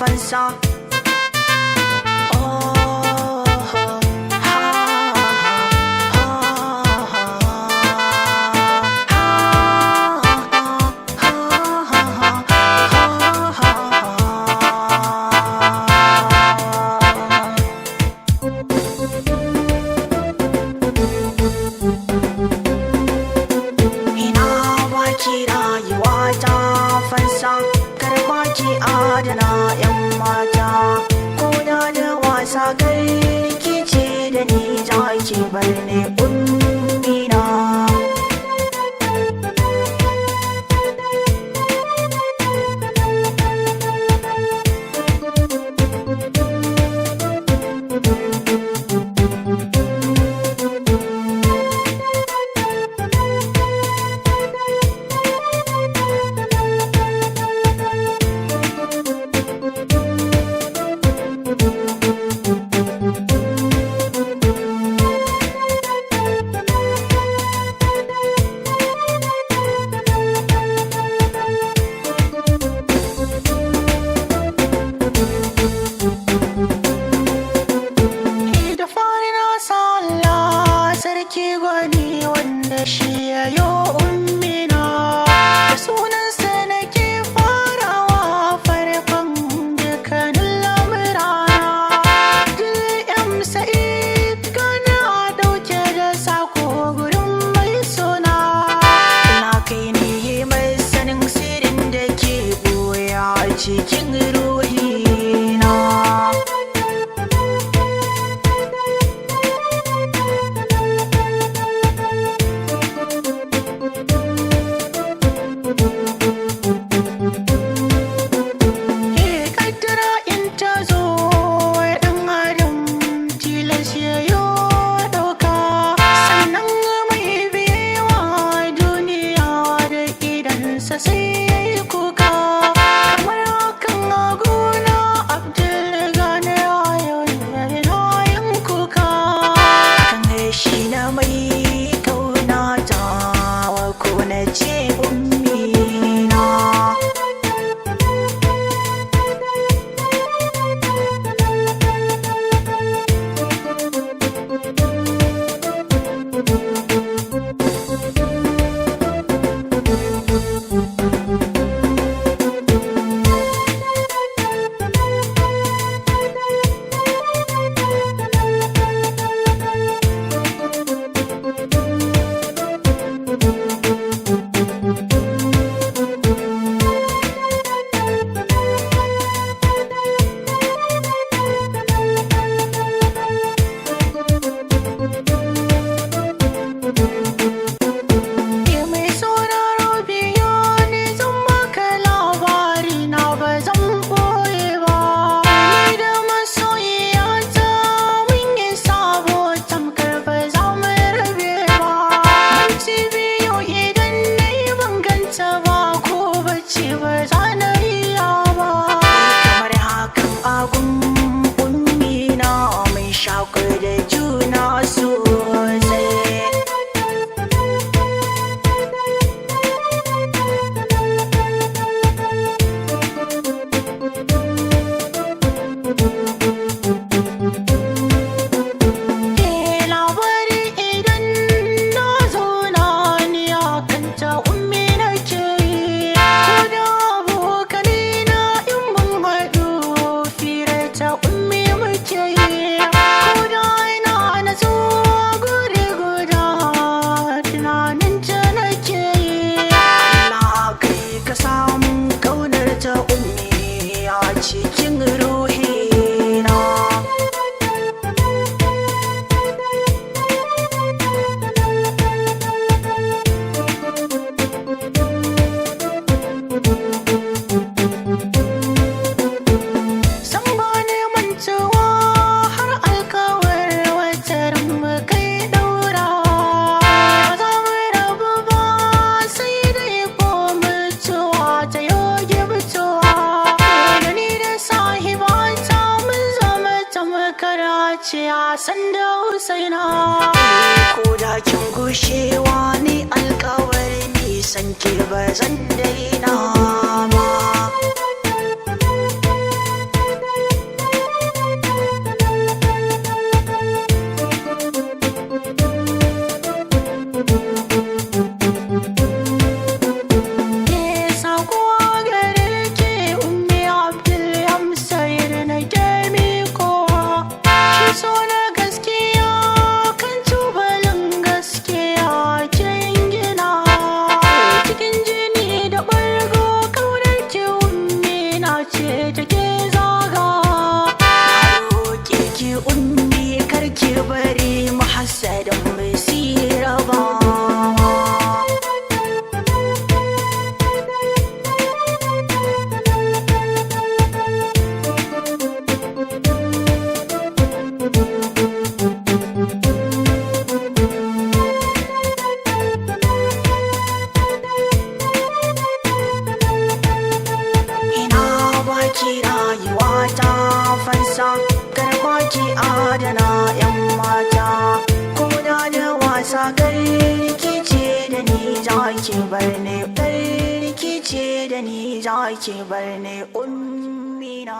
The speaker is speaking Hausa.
Fansa. Oh, ha, ha, ha, ha, ha. Ina baki rayuwa ta fansa, karɓa ki adana, 'yan mata. Ko da da wasa ki ce da ni za ki bar ni, ummina. Da fari na sa Allah sarki gwani wanda shi ya yo ummina. Da sunansa nake farawa farkon dukkanin lamurana. M Sa'id gana dauke da sako gurin mai suna. Na kai ne mai sanin sirrin da ke boya cikin ruhina. Ke kaddara in ta zo, ɗan adam tilas ya yo ɗauka. Sannan mai biyewa duniya da idansa sai ya yi kuka. Kamar hakan a gona Abdul gane yin kuka. Kan shi na mai kaunata ko na ce ummina. Ke mai sauraro, biyo ni zan maka labari na, ba zan ɓoye ba. Ni da masoyiyata mun yi sabo tamkar ba za mu rabe ba. Minti 2 idan na yi ban ganta ba, ko bacci ba za na iya ba. Kamar hakan agun ummina mai shakur da juna sosai. Ke labari idan na zauna ni a kanta ummi nake yi. Ko da abokanai na in mun haɗu fira ta ummi muke yi. Ko da ina natsuwa guri guda tunanin ta nake yi. Allah kai ka samu ƙaunar ta ummi a cikin ruhina. San ba neman cewa har alkawar watar mu kai daura. Ba za mu rabu ba sai dai ko mutuwa ta yoge mutuwa. Da ni da sahibata mun zama tamkar ce a sanda Husaina. Ko da kin gushewa ni alkawar nisan ki ba zan daina ba. mata, karɓa ki adana 'yan mata. Ko da da wasa karki ce da ni za ki bar ni, karki ce da ni za ki bar ni, ummina.